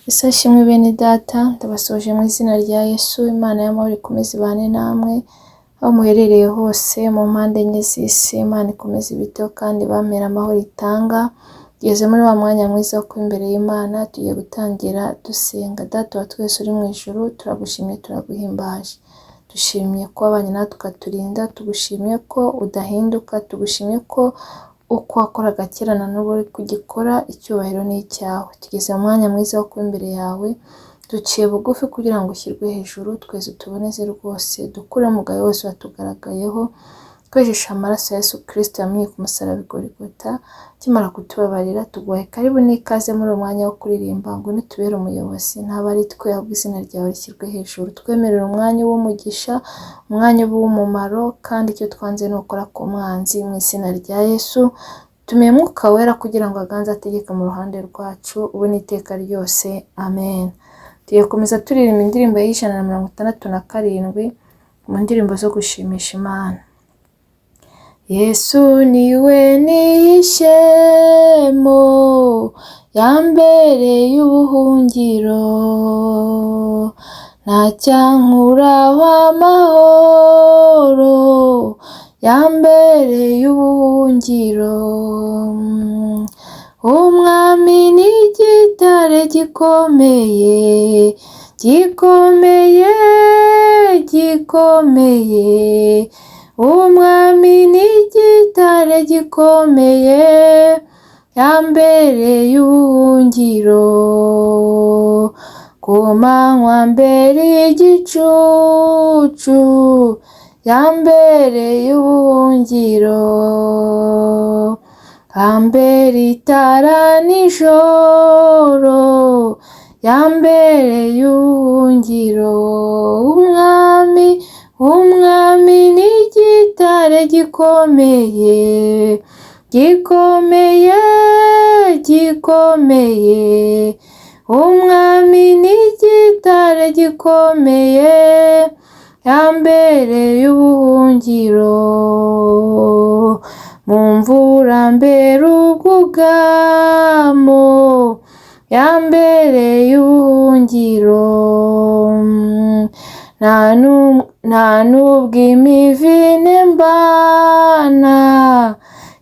Yesu ashimwe bene data, ndabasoje mu izina rya Yesu, Imana y'amahoro ikomeze ibane namwe, aho muherereye hose mu mpande enye z'isi, Imana ikomeze ibiteho kandi ibamere amahoro itanga. Tugeze muri wa mwanya mwiza wo kuba imbere y'Imana, tugiye gutangira dusenga. Data wa twese uri mu ijuru, turagushimye, turaguhimbaje. Dushimye ko wabanye natwe ukaturinda, tugushimye ko udahinduka, tugushimye ko uko wakoraga kera na n'ubu uri kugikora, icyubahiro ni icyawe. Tugeze mu mwanya mwiza wo kuba imbere yawe, duciye bugufi kugira ngo ushyirwe hejuru, twese tuboneze rwose, dukure umugayo wose watugaragayeho, twejeshe amaraso ya Yesu Kristo yamenye ku musaraba i Golgotha, ukimara kutubabarira tuguhaye karibu n'ikaze muri uwo mwanya wo kuririmba, ngwino utubere umuyobozi, ntaba ari twe ahubwo izina ryawe rishyirwe hejuru, twemerere umwanya w'umugisha, umwanya w'umumaro, kandi icyo twanze ni ukora ku mwanzi mu izina rya Yesu. Tumiye Mwuka Wera kugira ngo aganze ategeke mu ruhande rwacu, ubu n'iteka ryose, amen. Tugiye gukomeza turirimba indirimbo y'167 mu ndirimbo zo gushimisha Imana. Yesu niwe nihishemo, yambereye ubuhungiro, ntacyankuraho amahoro, yambereye ubuhungiro. Umwami ni igitare gikomeye, gikomeye, gikomeye. Umwami ni igitare gikomeye, yambereye ubuhungiro. Ku manywa ambereye igicucu, yambereye ubuhungiro. Ambera itara nijoro, yambereye ubuhungiro. Umwami, umwami ni igitare gikomeye, gikomeye, gikomeye. Umwami ni igitare gikomeye, yambereye ubuhungiro. Mu mvura mbera ubwugamo, yambereye ubuhungiro. Nta n'ubwo imivine mbana,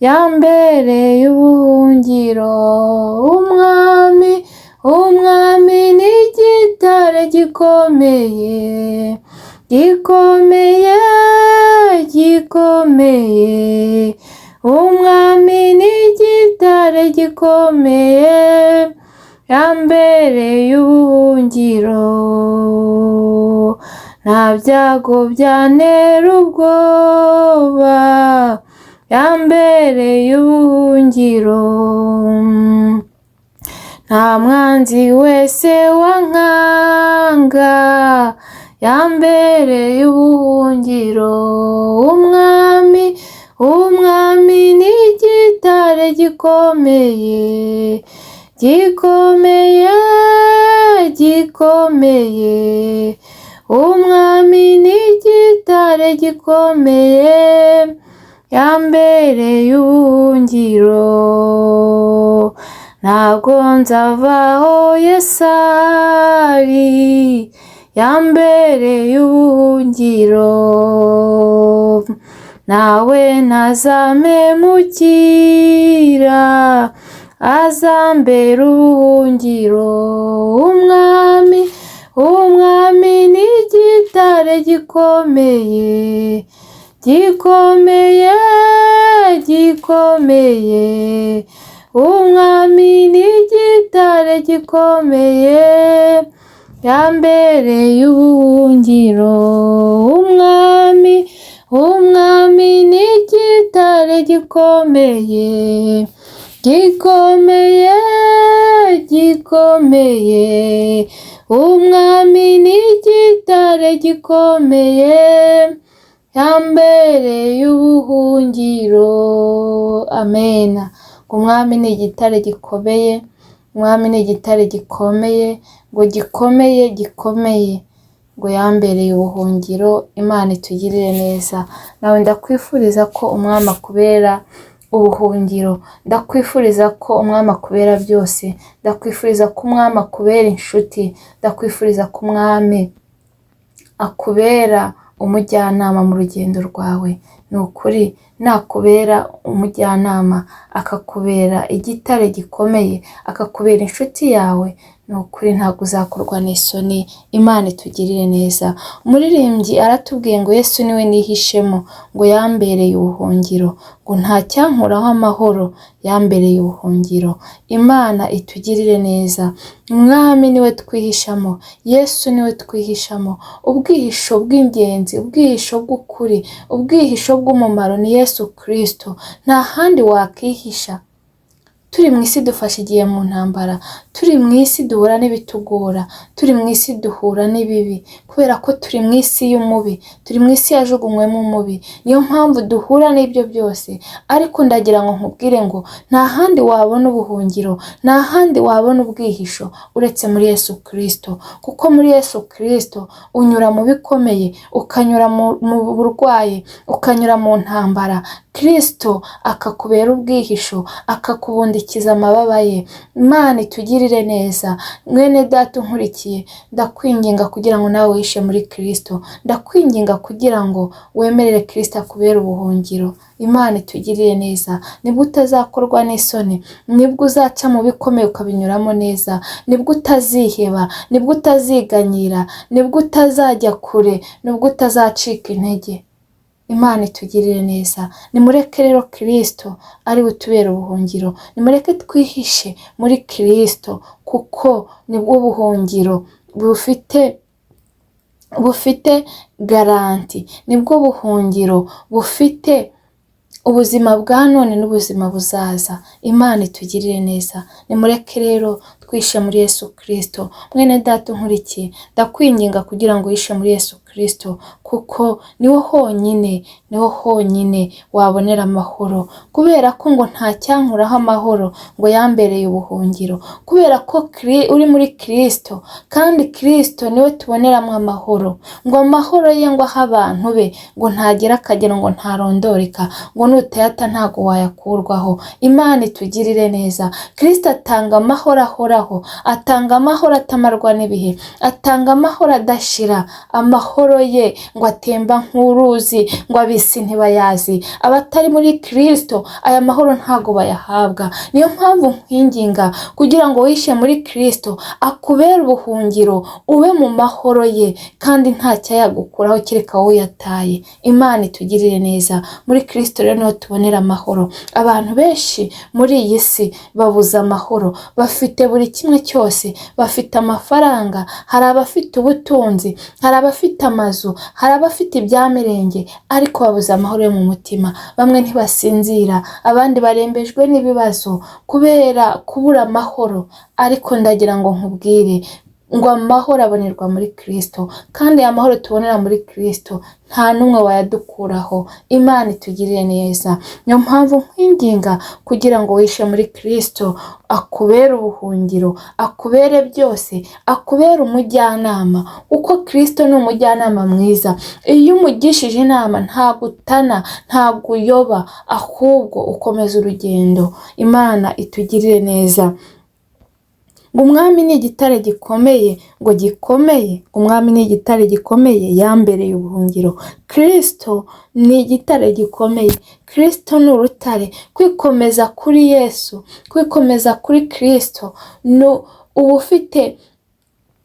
yambereye ubuhungiro. Umwami, umwami ni igitare gikomeye, gikomeye, gikomeye. Umwami ni igitare gikomeye, yambereye ubuhungiro. Nta byago byantera ubwoba, yambereye ubuhungiro. Nta mwanzi wese wankanga, yambereye ubuhungiro. Umwami, umwami ni igitare gikomeye, gikomeye, gikomeye. Umwami ni igitare gikomeye, yambereye ubuhungiro. Ntabwo nzavaho Yesu ari, yambereye ubuhungiro. Nawe ntazampemukira, azambera ubuhungiro. Umwami, umwami ni igitare gikomeye, gikomeye, gikomeye. Umwami ni igitare gikomeye, yambereye ubuhungiro. Umwami, umwami ni igitare gikomeye, gikomeye, gikomeye. Umwami ni igitare gikomeye, yambereye ubuhungiro. Amena. Umwami ni igitare gikomeye, umwami ni igitare gikomeye, ngo gikomeye, gikomeye, ngo yambereye ubuhungiro. Imana itugirire neza. Nawe ndakwifuriza ko umwami akubera ubuhungiro, ndakwifuriza ko umwami akubera byose, ndakwifuriza ko umwami akubera inshuti, ndakwifuriza ko umwami akubera umujyanama mu rugendo rwawe. Ni ukuri nakubera umujyanama, akakubera igitare gikomeye, akakubera inshuti yawe, ni ukuri ntabwo uzakorwa n'isoni. Imana itugirire neza. Umuririmbyi aratubwiye ngo Yesu niwe nihishemo, ngo yambereye ubuhungiro, ngo nta cyankuraho amahoro, yambereye ubuhungiro. Imana itugirire neza. Umwami niwe twihishamo, Yesu niwe twihishamo. Ubwihisho bw'ingenzi, ubwihisho bw'ukuri, ubwihisho bw'umumaro ni Yesu Kristo. Nta handi wakihisha. Turi mu isi dufashe igihe mu ntambara, turi mu isi duhura n'ibitugora, turi mu isi duhura n'ibibi, kubera ko turi mu isi y'umubi, turi mu isi yajugunywemo umubi, niyo mpamvu duhura n'ibyo byose. Ariko ndagira ngo nkubwire ngo nta handi wabona ubuhungiro, nta handi wabona ubwihisho uretse muri Yesu Kristo, kuko muri Yesu Kristo unyura mu bikomeye, ukanyura mu burwayi, ukanyura mu ntambara, Kristo akakubera ubwihisho, akakubundikiza amababa ye. Imana itugirire neza. Mwene data unkurikiye, ndakwinginga kugira ngo nawe wihishe muri Kristo, ndakwinginga kugira ngo wemerere Kristo akubere ubuhungiro. Imana itugirire neza. Nibwo utazakorwa n'isoni, nibwo uzaca mu bikomeye ukabinyuramo neza, nibwo utaziheba, nibwo utaziganyira, nibwo utazajya kure, nibwo utazacika intege. Imana itugirire neza. Nimureke rero Kristo ari we utubera ubuhungiro, nimureke twihishe muri Kristo, kuko nibwo buhungiro bufite garanti, nibwo buhungiro bufite ubuzima bwa none n'ubuzima buzaza. Imana itugirire neza. Nimureke rero twishe muri Yesu Kristo. Mwene data unkurikiye, ndakwinginga kugira ngo wishe muri Yesu Kristo, kuko niwo honyine, niwo honyine wabonera amahoro, kubera ko ngo nta cyankuraho amahoro, ngo yambereye ubuhungiro, kubera ko uri muri Kristo, kandi Kristo niwe tuboneramo amahoro, ngo amahoro ye ngo ahe abantu be, ngo ntagera akagero, ngo ntarondoreka, ngo nutayata ntago wayakurwaho. Imana itugirire neza. Kristo atanga amahoro ahoraho, atanga amahoro atamarwa n'ibihe, atanga amahoro adashira, amahoro ye ngo atemba nk'uruzi, ngo ab'isi ntibayazi. Abatari muri Kristo aya mahoro ntago bayahabwa. Niyo mpamvu nkwinginga kugira ngo wishe muri Kristo akubere ubuhungiro, ube mu mahoro ye, kandi nta cyayagukuraho kereka wowe uyataye. Imana itugirire neza. Muri Kristo rero niho tubonera amahoro. Abantu benshi muri iyi si babuze amahoro, bafite buri kimwe cyose, bafite amafaranga, hari abafite ubutunzi, hari abafite amazu, hari abafite ibyamirenge, ariko babuze amahoro yo mu mutima. Bamwe ntibasinzira, abandi barembejwe n'ibibazo kubera kubura amahoro. Ariko ndagira ngo nkubwire ngo amahoro abonerwa muri Kristo, kandi aya mahoro tubonera muri Kristo nta n'umwe wayadukuraho. Imana itugirire neza. Niyo mpamvu nkwinginga kugira ngo wishe muri Kristo akubere ubuhungiro, akubere byose, akubere umujyanama, kuko Kristo ni umujyanama mwiza. Iyo umugishije inama ntagutana, ntabwo uyoba, ahubwo ukomeza urugendo. Imana itugirire neza. Ngo umwami ni igitare gikomeye, ngo gikomeye, umwami ni igitare gikomeye, yambereye ubuhungiro. Kristo ni igitare gikomeye, Kristo ni urutare. Kwikomeza kuri Yesu, kwikomeza kuri Kristo, ni uba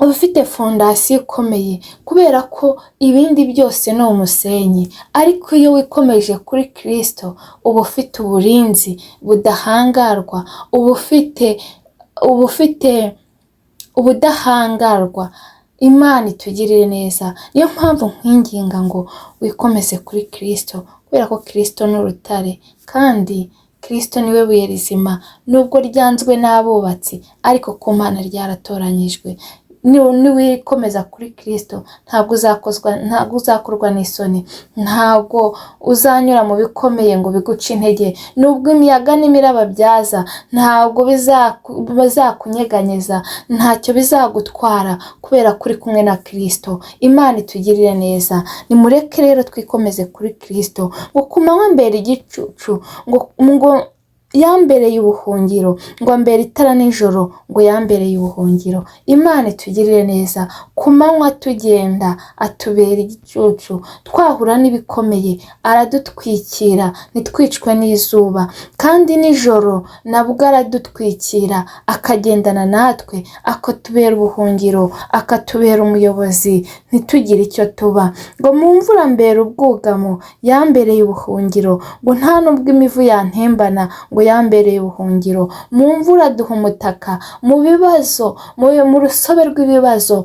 ufite fondasiyo ikomeye, kubera ko ibindi byose ni umusenyi. Ariko iyo wikomeje kuri Kristo uba ufite uburinzi budahangarwa, uba ufite ubudahangarwa. Imana itugirire neza. Niyo mpamvu nkwinginga ngo wikomeze kuri Kristo, kubera ko Kristo ni urutare, kandi Kristo niwe buye rizima, nubwo ryanzwe n'abubatsi, ariko ku Mana ryaratoranyijwe. Niwikomeza kuri Kristo ntabwo uzakozwa, ntabwo uzakorwa n'isoni, ntabwo uzanyura mu bikomeye ngo biguce intege. Nubwo imiyaga n'imiraba byaza, ntabwo bizakunyeganyeza, ntacyo bizagutwara kubera ko uri kumwe na Kristo. Imana itugirire neza. Nimureke rero twikomeze kuri Kristo. Ngo ku manywa mbere igicucu, ngo yambereye ubuhungiro, ngo ambere itara nijoro, ngo yambereye ubuhungiro. Imana itugirire neza. Ku manywa tugenda atubera igicucu, twahura n'ibikomeye aradutwikira ntitwicwe n'izuba, kandi nijoro nabwo aradutwikira akagendana natwe, akatubera ubuhungiro, akatubera umuyobozi, ntitugire icyo tuba. Ngo mu mvura mbera ubwugamo, yambereye ubuhungiro, ngo nta nubwo imivu yantembana, ngo yambereye ubuhungiro. Mu mvura aduha umutaka, mu bibazo, mu rusobe rw'ibibazo,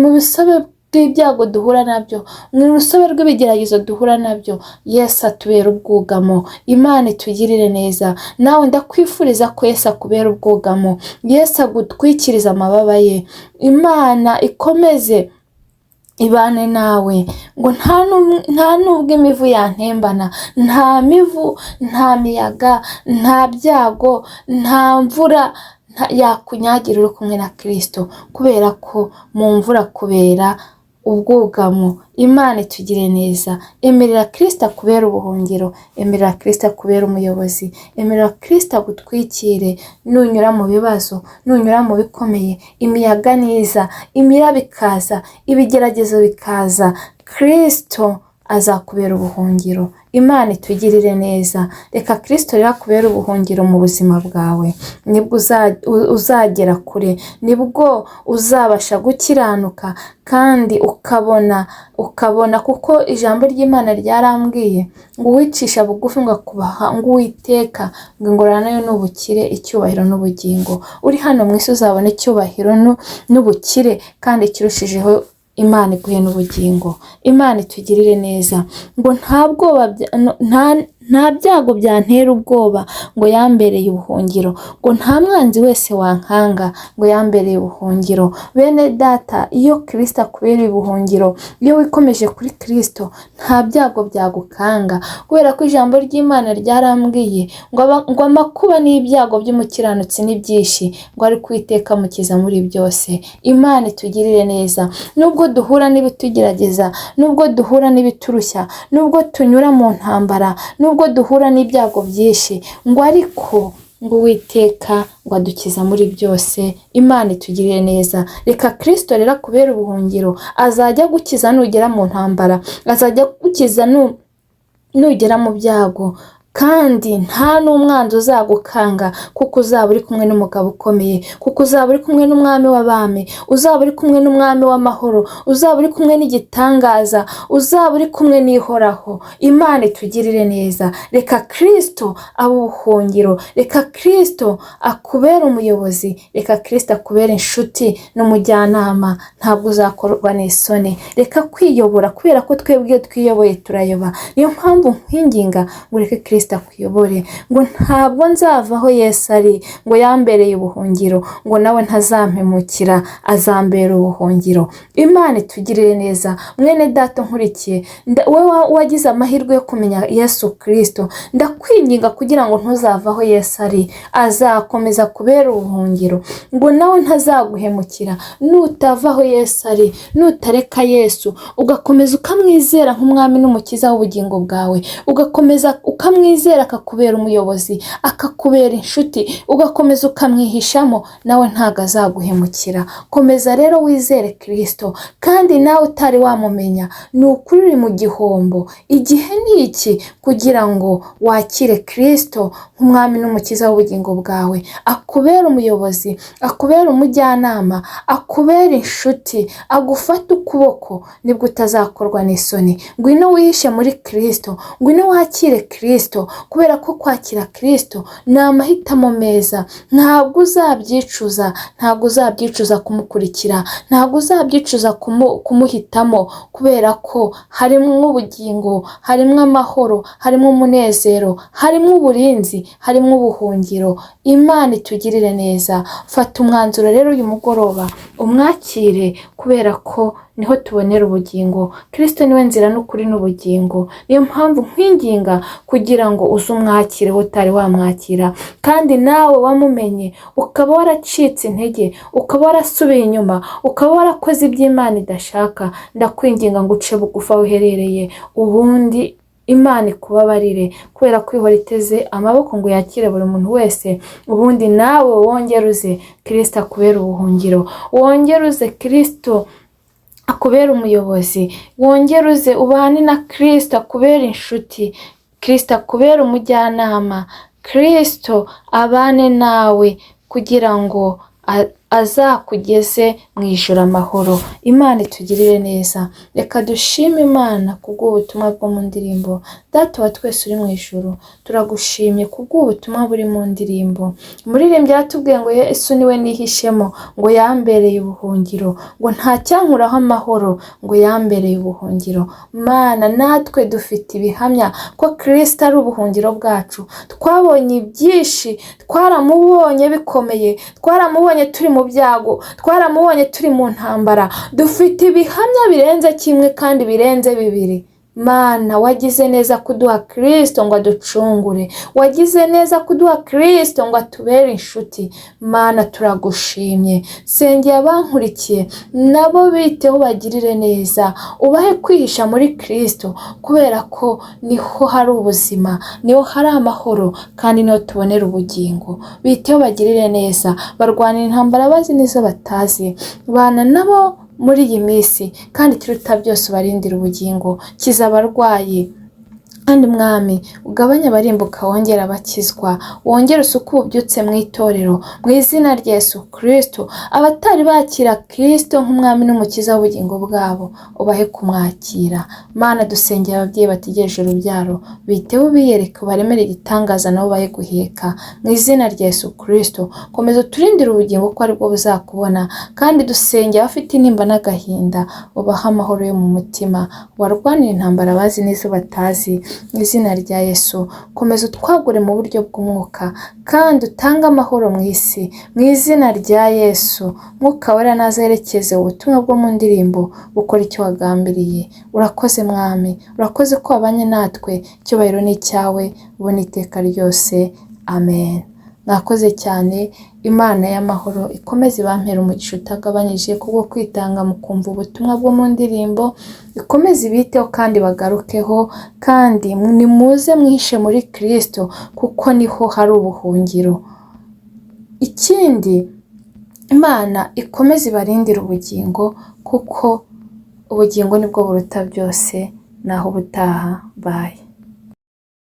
mu rusobe rw'ibyago duhura nabyo, mu rusobe rw'ibigeragezo duhura nabyo, Yesu atubera ubwugamo. Imana itugirire neza. Nawe ndakwifuriza ko Yesu akubera ubwugamo, Yesu agutwikiriza amababa ye, Imana ikomeze ibane nawe. Ngo nta nubwo imivu yantembana, nta mivu, nta miyaga, nta byago, nta mvura yakunyagira uri kumwe na Kristo, kubera ko mu mvura kubera ubwugamo. Imana itugire neza. Emerera Kristo akubere ubuhungiro, emerera Kristo akubere umuyobozi, emerera Kristo agutwikire nunyura mu bibazo, nunyura mu bikomeye, imiyaga niza, imiraba ikaza, ibigeragezo bikaza, Kristo azakubera ubuhungiro. Imana itugirire neza. Reka Kristo rero akubere ubuhungiro mu buzima bwawe, nibwo uzagera kure, nibwo uzabasha gukiranuka kandi ukabona, kuko ijambo ry'Imana ryarambwiye ngo uwicisha bugufi ngo akubaha, ngo Uwiteka ngo ingororano ye ni ubukire, icyubahiro n'ubugingo. Uri hano mu isi uzabona icyubahiro n'ubukire, kandi ikirushijeho Imana iguhe n'ubugingo. Imana itugirire neza. Ngo nta bwoba nta byago byantera ubwoba, ngo yambereye ubuhungiro, ngo nta mwanzi wese wankanga, ngo yambereye ubuhungiro. Bene data, iyo Kristo akubereye ubuhungiro, iyo wikomeje kuri Kristo, nta byago byagukanga, kubera ko ijambo ry'Imana ryarambwiye ngo amakuba n'ibyago by'umukiranutsi ni byinshi, ngo ariko Uwiteka amukiza muri byose. Imana itugirire neza. Nubwo duhura n'ibitugerageza, nubwo duhura n'ibiturushya, nubwo tunyura mu ntambara, nubwo duhura n'ibyago byinshi, ngo ariko ngo Uwiteka ngo adukiza muri byose. Imana itugirire neza. Reka Kristo rero akubere ubuhungiro. Azajya agukiza nugera mu ntambara, azajya agukiza nugera mu byago, kandi nta n'umwanzi uzagukanga, kuko uzaba uri kumwe n'umugabo ukomeye, kuko uzaba uri kumwe n'umwami w'abami, uzaba uri kumwe n'umwami w'amahoro, uzaba uri kumwe n'igitangaza, uzaba uri kumwe n'ihoraho. Imana itugirire neza. Reka Kristo abe ubuhungiro, reka Kristo akubere umuyobozi, reka Kristo akubere inshuti n'umujyanama, ntabwo uzakorwa n'isoni. Reka kwiyobora, kubera ko twebwe iyo twiyoboye turayoba. Niyo mpamvu nkwinginga ngo ureke Kristo akuyobore. Ngo ntabwo nzava aho Yesu ari, ngo yambereye ubuhungiro, ngo nawe ntazampemukira, azambera ubuhungiro. Imana itugirire neza. Mwene data nkurikiye, wowe wagize amahirwe yo kumenya Yesu Kristo, ndakwinginga kugira ngo ntuzave aho Yesu ari, azakomeza kubera ubuhungiro, ngo nawe ntazaguhemukira. Nutava aho Yesu ari, nutareka Yesu, ugakomeza ukamwizera nk'umwami n'umukiza w'ubugingo bwawe, ugakomeza ukamwizera akakubera umuyobozi, akakubera inshuti, ugakomeza ukamwihishamo, nawe ntabwo azaguhemukira. Komeza rero wizere Kristo, kandi nawe utari wamumenya, ni ukuri uri mu gihombo. Igihe ni iki kugira ngo wakire Kristo nk'umwami n'umukiza w'ubugingo bwawe, akubere umuyobozi, akubere umujyanama, akubere inshuti, agufate ukuboko, nibwo utazakorwa n'isoni. Ngwino wihishe muri Kristo, ngwino wakire Kristo, kubera ko kwakira Kristo ni amahitamo meza. Ntabwo uzabyicuza, ntabwo uzabyicuza kumukurikira, ntabwo uzabyicuza kumuhitamo, kubera ko harimo ubugingo, harimo amahoro, harimo umunezero, harimo uburinzi, harimo ubuhungiro. Imana itugirire neza. Fata umwanzuro rero uyu mugoroba, Umwakire kubera ko niho tubonera ubugingo. Kristo niwe nzira n'ukuri n'ubugingo. Niyo mpamvu nkwinginga kugira ngo uze umwakire utari wamwakira, kandi nawe wamumenye ukaba waracitse intege, ukaba warasubiye inyuma, ukaba warakoze ibyo Imana idashaka, ndakwinginga ngo uce bugufi aho uherereye, ubundi Imana ikubabarire, kubera ko ihora iteze amaboko ngo yakire buri muntu wese. Ubundi nawe wongere uze Kristo akubere ubuhungiro, wongere uze Kristo akubere umuyobozi, wongere uze ubane na Kristo akubere inshuti, Kristo akubere umujyanama, Kristo abane nawe kugira ngo azakugeze mu ijuru amahoro. Imana itugirire neza. Reka dushime Imana kubw'ubutumwa bwo mu ndirimbo. Data wa twese uri mu ijuru, turagushimye kubw'ubutumwa buri mu ndirimbo. Umuririmbyi yaratubwiye ngo Yesu niwe nihishemo, ngo yambereye ubuhungiro, ngo nta cyankuraho amahoro, ngo yambereye ubuhungiro. Mana, natwe dufite ibihamya ko Kristo ari ubuhungiro bwacu. Twabonye ibyinshi, twaramubonye bikomeye, twaramubonye turi mu byago, twaramubonye turi mu ntambara. Dufite ibihamya birenze kimwe kandi birenze bibiri. Mana, wagize neza kuduha Kristo ngo aducungure, wagize neza kuduha Kristo ngo atubere inshuti. Mana, turagushimye. Sengera abankurikiye nabo biteho, bagirire neza, ubahe kwihisha muri Kristo, kubera ko niho hari ubuzima, niho hari amahoro, kandi niho tubonera ubugingo. Biteho, bagirire neza, barwanira intambara bazi n'izo batazi. Bana nabo muri iyi minsi, kandi ikiruta byose ubarindire ubugingo, kiza abarwayi. Kandi Mwami, ugabanye abarimbuka, wongere abakizwa, wongere usuke ububyutse mu itorero, mu izina rya Yesu Kristo. Abatari bakira Kristo nk'umwami n'umukiza w'ubugingo bwabo, ubahe kumwakira. Mana, dusengera ababyeyi bategereje urubyaro, biteho, ubiyereke, ubaremere igitangaza, nabo bahe guheka, mu izina rya Yesu Kristo. Komeza uturindire ubugingo ko aribwo buzakubona. Kandi dusengera abafite intimba n'agahinda, ubahe amahoro yo mu mutima, warwanire intambara bazi n'izo batazi, mu izina rya Yesu. Komeza utwagure mu buryo bw'umwuka, kandi utange amahoro mu isi, mu izina rya Yesu. Mwuka Wera nazerekeze ubutumwa bwo mu ndirimbo, bukora icyo wagambiriye. Urakoze Mwami, urakoze ko wabanye natwe. Icyubahiro ni icyawe ubu n'iteka ryose, amen. Mwakoze cyane. Imana y'amahoro ikomeze ibampere umugisha utagabanyije kubwo kwitanga mukumva ubutumwa bwo mu ndirimbo. Ikomeze ibiteho kandi bagarukeho, kandi nimuze mwihishe muri Kristo kuko niho hari ubuhungiro. Ikindi, Imana ikomeze ibarindire ubugingo, kuko ubugingo nibwo buruta byose. Naho ubutaha, bye.